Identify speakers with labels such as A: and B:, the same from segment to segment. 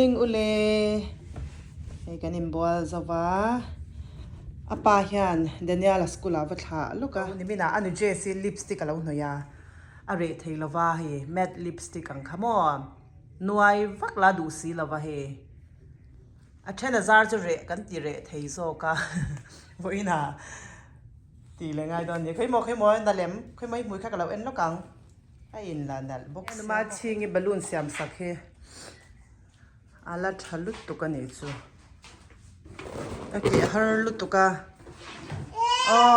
A: Heng ule, hei kan inbual zo va, a pa hian Daniel-a school ah va thlah lawk a. Nimin ah a nu Jess-i lipstick a lo hnawih a, a reh thei lo va hei matte lipstick ang kha maw, nuai vak la duh si lo va hei. A then a zar chu reh kan ti reh thei zawk a, vawiin ah tih leh ngai dawn a ni. Khawimaw khawimaw na lem, khawimaw i hmui kha ka lo en lawk ang. A in la nalh bawk sia. Numa chhingi balloon siam sak hi a la tha lutuk a nih chu. A keh har lutuk a. Aw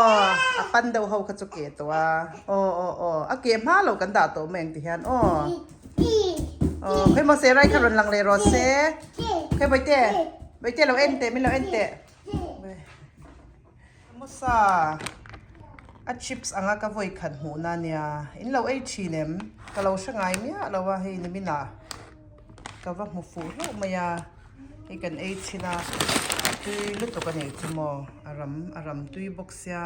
A: a pan deuh ho kha chu keh tawh a. Aw aw aw a keh hma lo kan dah tawh mai ang ti hian aw. Aw khawimaw serai kha rawn lang leh rawh se. Khawi bawihte bawihte lo en teh min lo en teh. Samosa a chips anga ka vawi khat hmuhna ania in lo ei thin em ka lo hre ngai miah lo a hei nimin ah ka va hmu fuh hlauh mai a hei kan ei chhin a a tui lutuk a nih chu maw a ram a ram tui bawk sia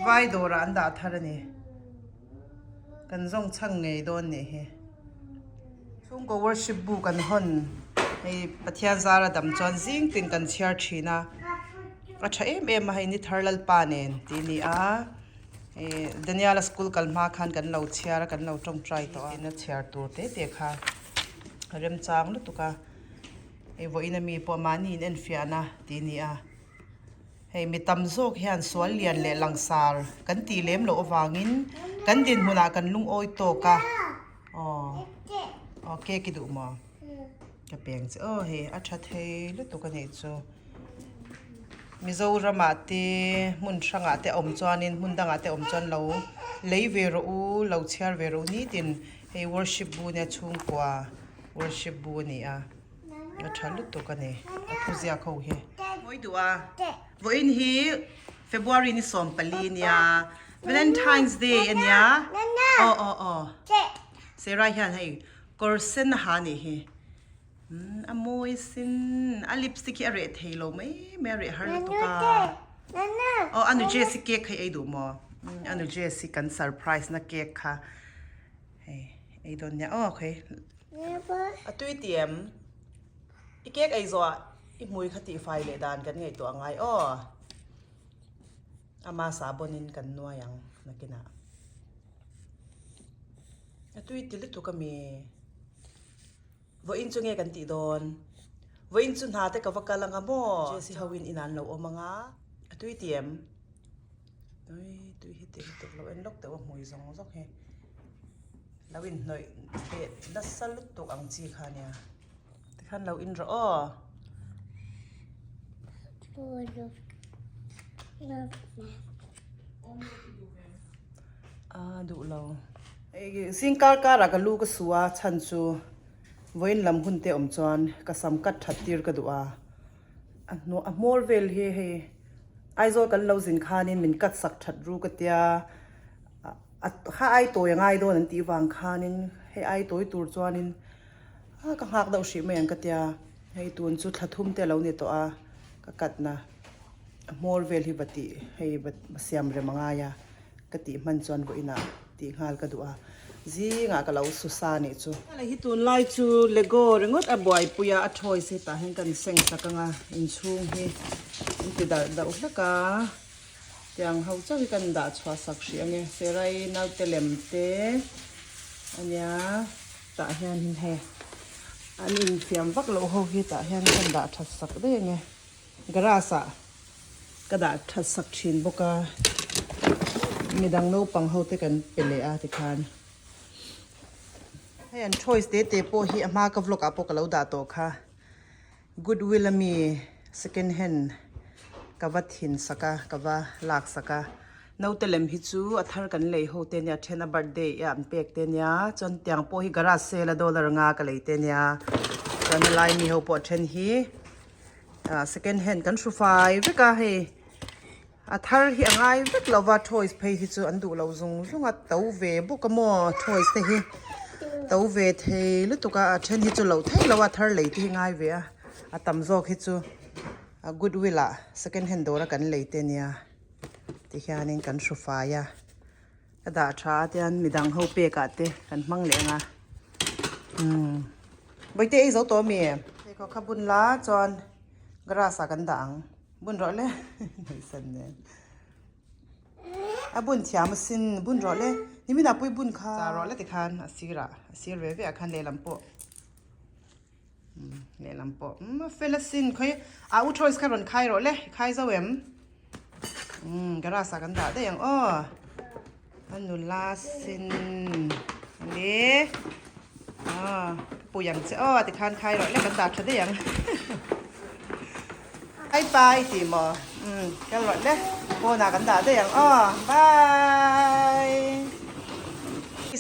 A: vai dawrah an dah thar a ni. Kan zawng chhang ngei dawn nih hi. Chhungkaw worship bu kan hawn hei Pathian zara dam chuan zing tin kan chhiar thin a, a tha em em a hei ni thar Lalpa nen tih a ni a, ih Daniel-a school kal hma khan kan lo chhiar a kan lo tawngtai tawh a, ina chhiar tur te te kha a remchang lutuk a, hei vawiin ami pawh mahni in enfiahna tih a ni a. Hei mi tam zawk hian sual lian leh langsar kan tih lem loh avangin kan dinhmunah kan lungawi tawk a aw aw cake i duh maw ka peng che aw hei a tha thei lutuk a nih chu Mizoramah te hmun hrangah te awm chuanin hmun dangah te awm chuan lo lei ve rawh u lo chhiar ve rawh u nitin hei worship bu nia chhungkua worship bu a ni a. A tha lutuk a ni a thuziak ho hi. Mawi duh a, vawiin hi February ni 14 nia Valentine's Day a nia aw aw aw Sarah hian hei kawr sen a ha nih hi umm a mawi sin a lipstick hi a reh thei lo mai mai a reh har lutuk a aw a nu Jessie cake kha i ei duh maw a nu Jessie kan surprise na cake kha hei ei dawn nia aw khawi. A tui ti em? I cake ei zawh ah i hmui kha tihfai leh dan kan ngaihtuah ngai aw. Ama sabon in kan nuai ang nakinah. A tui ti lutuk a mi. Vawiin chu nge kan tih dawn? Vawiin chu hna te ka va kal anga maw? Jesse ho in in an lo awm anga. A tui ti em? Tui tui hi ti lutuk lo en lawk deuh a hmui zawng zawng hi. Lo inhnawih leh nasa lutuk ang chi kha nia. Tikhan lo in rawh aw. A duh lo. Zing kar karah ka lu ka su a chhan chu vawiin lam hun te awm chuan ka sam cut that tir ka duh a. A hnuah a hmawr vel hi hei Aizawl kan lo zin khanin min cut sak that ru ka tia. A kha ai tawi a ngai dawn an tih vang khanin hei ai tawi tur chuanin a ka nghak deuh hrih mai ang ka tia hei tun chu thla thum te a lo ni tawh a ka katna a hmawr vel hi va tih hei va siam rem a ngai a ka tih hman chuan vawiinah tih nghal ka duh a zingah ka lo su sa nih chu. Hei hi tunlai chu lego ringawt a buaipui a a toys hi tah hian kan seng sak ang a inchhung hi an ti darh deuh hlek a. Tiang ho chauh hi kan dah chhuah sak hrih ange Serai naute lem te ania tah hian in hei an infiam vak loh ho hi tah hian kan dah that sak daih ange grass ah ka dah that sak thin bawk a midang naupang ho te kan pe leh a tikhan hei an toys te te pawh hi a hma ka vlog ah pawh ka lo dah tawh kha. Goodwill a mi second hand ka va thin sak a ka va lak sak a naute lem hi chu a thar kan lei ho te nia then a birthday a an pek te nia chuan tiang pawh hi garage sale a dollar nga ka lei te nia chuan a lai mi ho pawh a then hi ah second hand kan hru fai vek a hei. A thar hi a ngai vek lo va toys phei hi chu an duh lo zung zung a to ve bawk a maw toys te hi to ve thei lutuk a a then hi chu loh theih loh a thar lei te hi ngai ve a a tam zawk hi chu a goodwill ah second hand dawr a kan lei te nia tihianin kan hru fai a. Ka dah tha a tian midang ho pek ah te kan hmang leh ang a. Umm Bawihte ei zo tawh ami? Pheikhawk kha bun la chuan grass ah kan dah ang. Bun rawh le Ngaihsan nen. A bun thiam asin bun rawh le. Nimin ah pui bun kha. Chah rawh le tikhan a sirah a sir ve ve ah khan lehlam pawh. Lehlam pawh a fel asin khawi a u toys kha rawn khai rawh le i khai zo em grass ah kan dah daih ang aw a nula sin le ka pui ang che aw tikhan khai rawh le kan dah tha daih ang bye bye tih maw kal rawh le pawnah kan dah daih ang aw bye.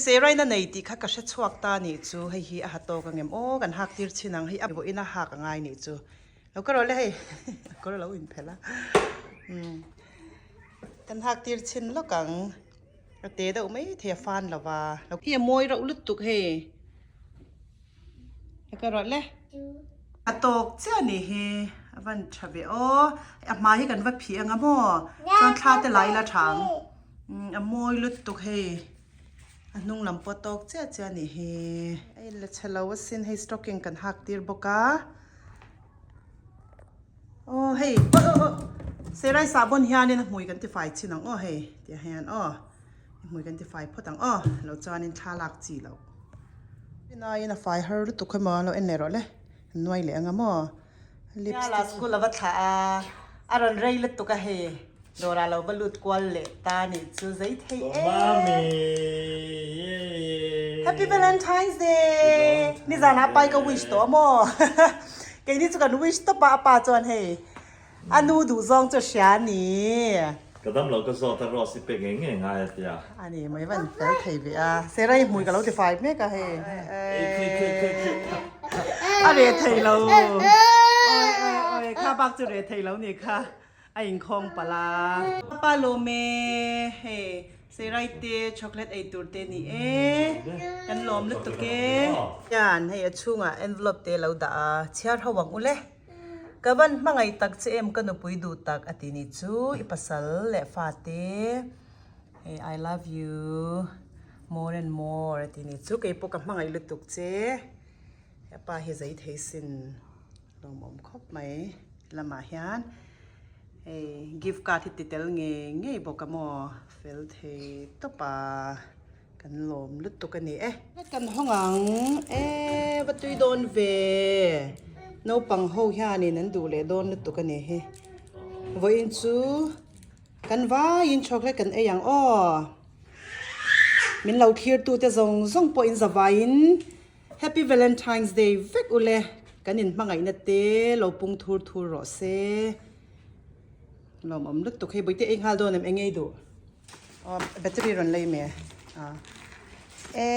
A: Seraina nei tih kha ka hre chhuak ta nih chu hei hi a ha tawk ang em aw kan hak tir chin ang hei a vawiin a hak a ngai nih chu lo ka rawh le hei a kawr a lo inphelh a umm kan hak tir chin lawk ang a te deuh mai thei a fan lo va hei a mawi reuh lutuk hei lo ka rawh le a tawk chiah a nih hi a van tha ve aw a hmai hi kan va phih ang a maw chuan thla te lai la tha ang. A mawi lutuk hei a hnung lam pawh tawk chiah chiah a nih hi a in la chhe lo asin hei stocking kan hak tir bawk a aw hei aw aw aw serai sahbawn hianin a hmui kan tifai chin ang aw hei tiah hian aw hmui kan tifai phawt ang aw lo chuanin thla lak chi loh rinaiin a fai har lutuk emaw lo en leh rawh le nuai leh ang a maw lipstick school a va thlah a a rawn rei lutuk a hei. Dawrah lo va lut kual leh ta nih chu zei thei e. Happy Valentine's Day! Nizanah pai ka wish tawh a maw? Keini chu kan wish tawp a, a pa chuan hei a nu duh zawng chu a hria a ni.
B: Ka dam lo ka zawt a Rose i pe ngei ngei ngai a tia.
A: A ni mai van fel thei ve a. Serai hmui ka lo ti fai mek a hei. A reh thei lo. Oi oi oi kha bak chu reh thei lo ni kha. A inkhawng palh a. Pa lawm e, hei Serai te chocolate ei tur te ni e, kan lawm lutuk e. Hian hei a chhungah envelope te lo dah a, chhiar ho ang ule. Ka van hmangaih tak che em ka nupui duh tak a ti ni chu i pasal leh fa te hei I love you more and more a ti ni chu keipawh ka hmangaih lutuk che. Hepa hi zei thei sin lawmawm khawp mai lamah hian hei gift card hi ti tel ngei ngei bawk a maw fel thei tawp a kan lawm lutuk a ni e. Kan hawng ang e va tui dawn ve naupang ho hianin an duh leh dawn lutuk a ni hi vawiin chu kan vaiin chocolate kan ei ang aw min lo thlir tute zawng zawng pawh in zavaiin. Happy Valentine's Day vek ule kan in hmangaihna te lo pung thur thur rawh se lawmawm lutuk hei buite ei nghal dawn em eng ei duh aw battery rawn lei mai a e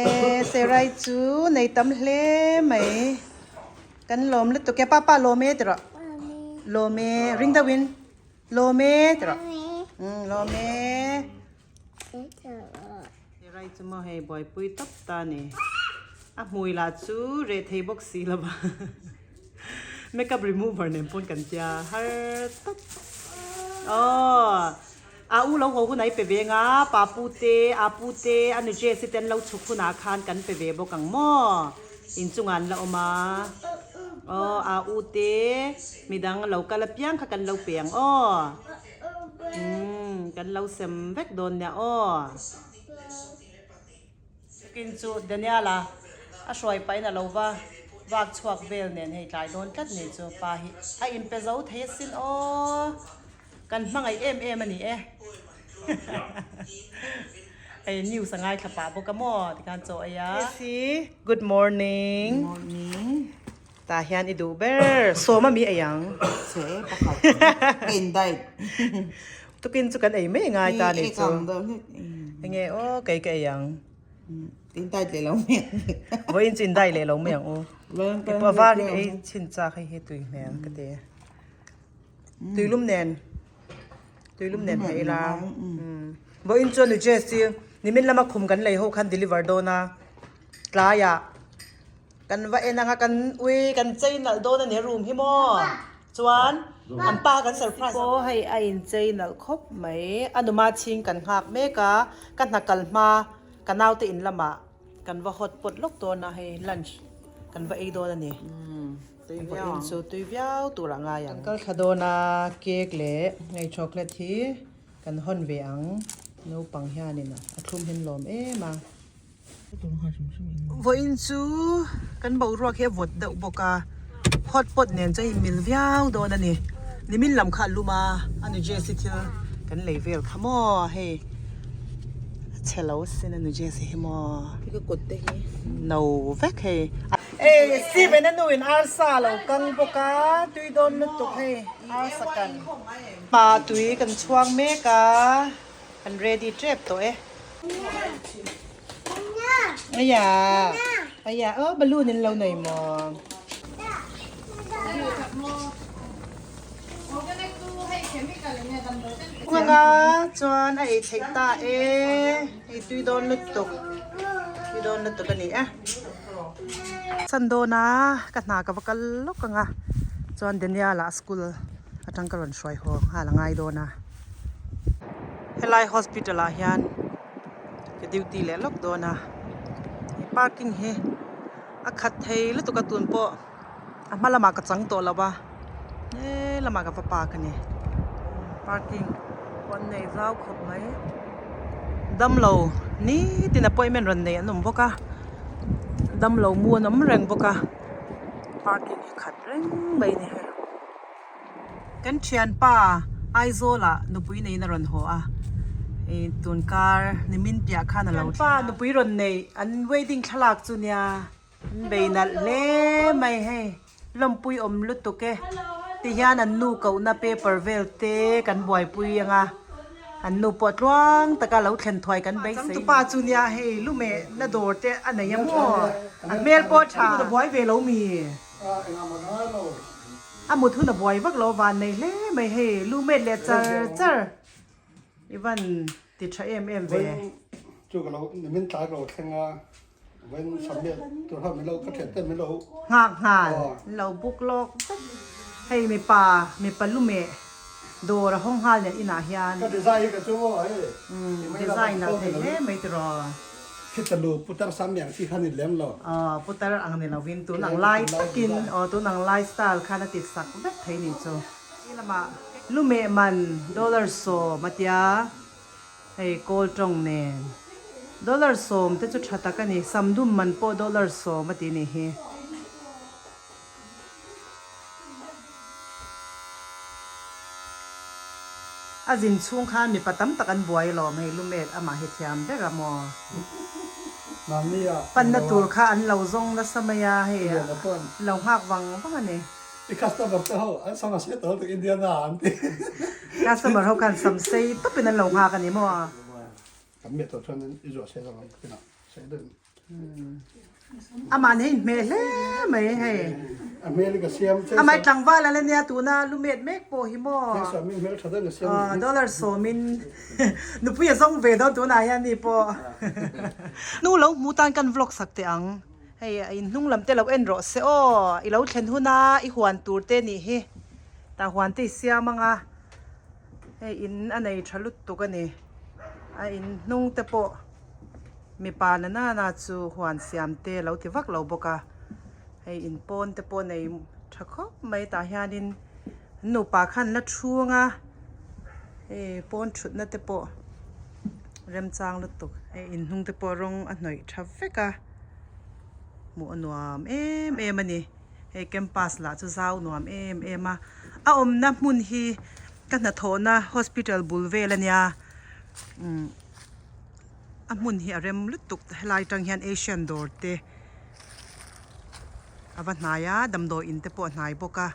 A: serai chu nei tam hle mai kan lawm lutuk e papa lawm e tih rawh lawm e ring deuh in lawm e tih rawh lawm e. Rai chu maw hei buaipui tawp ta a ni. A hmui lah chu reh thei bawk si lo va. Makeup remover nen pawn kan tia har tawp. Aw a u lo haw hunah i pe ve anga pa pu te a pu te a nu Jess te an lo chhuk hunah khan kan pe ve bawk ang maw. Inchungah an la awm a. Aw a u te midang lo kal apiang kha kan lo pe ang aw. Umm kan lo sem vek dawn nia aw. Tukin chu Daniela a hruai pahin a lo va vak chhuak vel nen hei tlai dawn tlat ni chu pa hi a inpe zo thei asin aw. Kan hmangaih em em a ni e. Hei news a ngaithla pah bawk a maw tikhan chaw ei a. Esi good morning.
C: Morning.
A: Tah hian i duh ber sawm a mi ei ang.
C: Che pakhat ka in diet.
A: Tukin chu kan ei mai ngai ta ni chu. Enge aw kei ka ei ang.
C: In diet leh lo mai ang.
A: Vawiin chu in diet leh lo mai ang u. Kei pawh a var hi ka ei chhin chak hei hi tui hmel ka ti. Tuilum nen tuilum nen hmeh ila. Vawiin chuan nu Jess hi nimin lama khum kan lei ho khan deliver dawn a tlaiah. Kan va en anga kan ui kan chei nalh dawn a ni room hi maw chuan an pa kan surprise aw hei a in chei nalh khawp mai a numa chhing kan nghak mek a ka hna kal hma ka naute in lamah kan va hot pot lawk dawn a hei lunch. Kan va ei dawn a ni. Vawiin chu tui viau tur a ngai ang. Kan kal thla dawn a, cake leh hei chocolate hi kan hawn ve ang. Naupang hianin a thlum hian lawm em a. Vawiin chu kan boruak hi a vawt deuh bawk a, hot pot nen chuan in mil viau dawn a ni. Nimin lam kha a lum a, a nu Jessie thil kan lei vel kha maw hei a chhe lo sin a nu Jessie hi maw. No vek hei. Ei Steven a nu in arsa a lo kang bawk a, tui dawn lutuk hei arsa kan. Hma tui kan chhuang mek a. Kan ready tep tawh e. Aya aya oh balloon in lo nei maw. Anga chuan a ei theih ta e hei tui dawn lutuk tui dawn lutuk a ni e. Chan dawn a ka hna ka va kal lawk anga chuan Daniel ah school atang ka rawn hruai haw nghal a ngai dawn a. Helai hospital ah hian ka duty leh lawk dawn a he parking hi a khat thei lutuk a tun pawh a hma lamah ka chang tawh lo a he lamah ka va park a ni parking pawh an nei zau khawp mai damlo nitin appointment rawn nei an awm bawk a damlo mu an awm reng bawk a parking hi khat reng mai a ni hei. Kan thianpa Aizawl ah nupui neiin a rawn haw a, ih tun kar nimin piah khan a lo thleng a. Thianpa nupui rawn nei an wedding thlalak chu nia an bei nalh hle mai hei lawmpui awm lutuk e ti hian an nu kohna paper vel te kan buaipui ang a an nu pawh tluang taka lo thlen thuai kan beisei. Changtupa chu nia hei lumeh na dawr te a nei a maw a hmel pawh tha. A buai ve lo mi? A mut hun a buai vak lo van nei hle mai hei lu met leh char char i van ti tha em em ve. Nghak nghal an lo buk lawk vek hei mipa mipa lu meh dawr a hawng nghal nen inah hian design a thei hle mai tiraw.
D: Khitalu putar sam yang chi kha ni lem lo.
A: Aw putar ang ni lovin tun ang lai takin aw tun ang lai style khan a ti sak vek thei ni chu. He lamah lumeh man dollar 10 a tia hei kawl tawng nen dollar 10 te chu tha tak a ni samdum man pawh dollar 10 a ti ni hi. A zin chhung khan mipa tam tak an buai alawm hei lumet amah hi thiam ber a maw? Panna tur kha an lo zawng nasa mai a hei lo nghak vang vang a ni. Customer ho khan sam sei tawpin an lo nghak a ni maw? Amah nen hmeh hle mai hei. Amah tlangval ala nia tuna lumet mek pawh hi maw. Dollar sawmin nupui a zawng ve dawn tunah hian mi pawh. Nu lo hmu tan kan vlog sak teh ang. Hei in hnung lam te lo en rawh se aw. I lo thlen huna i huan tur te nih hi. Tah huan te i siam anga hei in a nei tha lutuk a ni. A in hnung te pawh. Mipa na nana chu huan siam te lo ti vak lo bawk a, hei in pawn te pawh nei tha khawp mai tah hianin an nupa khan la thung a, hei pawn thutna te pawh remchang lutuk hei in hnung te pawh rawng a hnawih tha vek a, hmuh a nuam em em a ni, hei campus lah chu zau nuam em em a, a awmna hmun hi ka hnathawhna hospital bul vel a nia umm. A hmun hi a rem lutuk helai atang hian asian dawr te a va hnai a damdawi in te pawh a hnai bawk a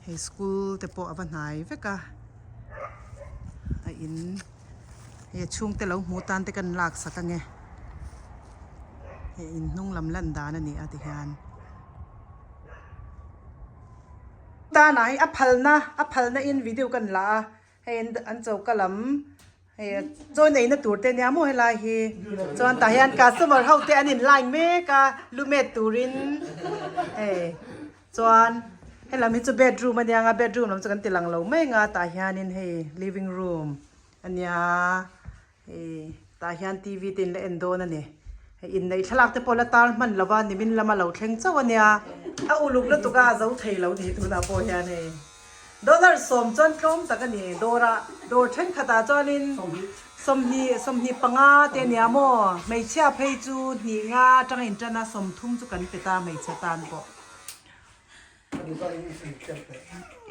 A: hei school te pawh a va hnai vek a a in hei a chhungte lo hmuh tan te kan lak sak ange hei in hnung lam lan dan a ni a ti hian. Tana hi a phalna a phalna in video kan la a. Hei an choka lam hei chaw neihna tur te ania maw helai hi chuan tah hian customer ho te an in line mek a lumet turin hei chuan helam hi chu bedroom ania nga bedroom lam chu kan ti lang lo mai anga tah hianin hei living room ania hei tah hian T V te in la en dawn a ni. Hei inneih thlalak te pawh la tar hman lova nimin lama lo thleng chauh a nia. A uluk lutuk a, a zo thei lo ni tunah pawh hian hei. Dollar sawm chuan tlawm tak a ni. Dawrah dawr thenkhatah chuanin 20 25 te a nia maw? Hmeichhia phei chu hnih nga atanga intan a, 30 chu kan pe ta hmeichhe tan pawh.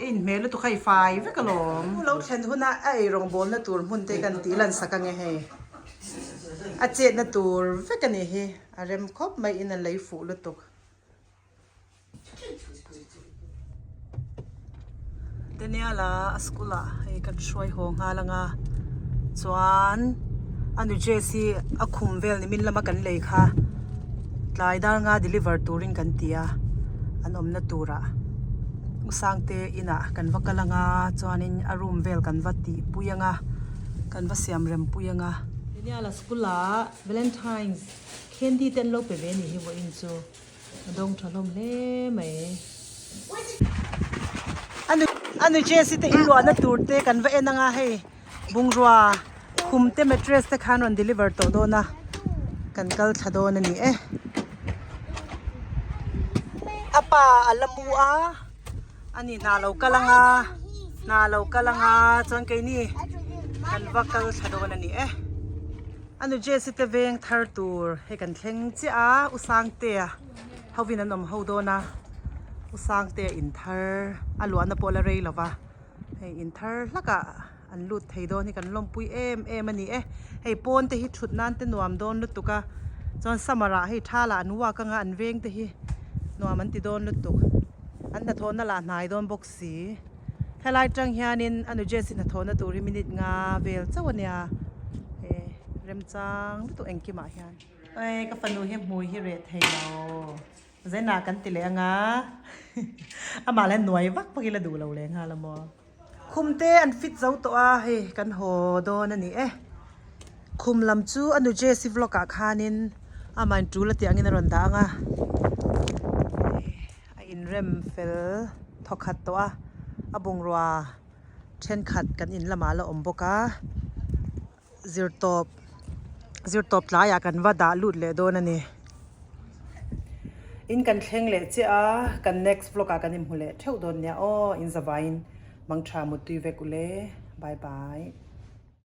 A: I inhmeh lutuk kha i fai vek alawm. Lo thlen huna a ei rawngbawlna tur hmun te kan tih lan sak ange hei. A chetna tur vek a nih hi. A rem khawp mai in a lei fuh lutuk. Daniel-a a school ah hei kan hruai haw nghal anga chuan a nu dress hi a khum vel nimin lama kan lei kha tlai dar nga deliver turin kan ti a an awmna turah Usangte inah kan va kal anga chuanin a room vel kan va tih pui anga kan va siam rem pui anga. Daniel-a school ah Valentine's candy te an lo pe ve a nih hi vawiin chu. A dawng tha hlawm hle mai. A nu Jessie te inluahna tur te kan va en anga hei bungrua khum te mattress te khan rawn deliver tawh dawn a kan kal thla dawn a ni e. A pa a la mu a ani hna lo kal anga hna lo kal anga chuan keini kan va kal thla dawn a ni e. A nu Jessie te veng thar tur hei kan thleng chiah a, U Sangtea hovin an awm ho dawn a, U Sangtea in thar a luahna pawh la rei lova, hei in thar hlakah an lut thei dawn hi kan lawmpui em em a ni e, hei pawn te hi thut nan te nuam dawn lutuk a, chuan summer ah hei tha lah an walk anga an veng te hi nuam an ti dawn lutuk, an hnathawhna lah hnai dawn bawk si. Helai tang hianin a nu Jessie hnathawhna tur hi minute nga vel chauh a nia he remchang lutuk engkimah hian. Oi ka fanu hi hmui hi reh thei lo zainah kan ti leh anga amah la nuai vak vak ila duh lo leh nghal a maw. Khum te an fit zo tawh a hei kan haw dawn a ni e. Khum lam chu a nu Jessie vlog ah khanin amah in tul a tih angin a rawn dah ang a. A inrem fel thawkhat tawh a, a bungrua thenkhat kan in lamah a la awm bawk a, zirtawp zirtawp tlaiah kan va dah lut leh dawn a ni. In kan thleng leh chiah a, kan next vlog ah kan inhmu leh theuh dawn nia aw, in zavaiin mangtha muttui vek ule, bye bye.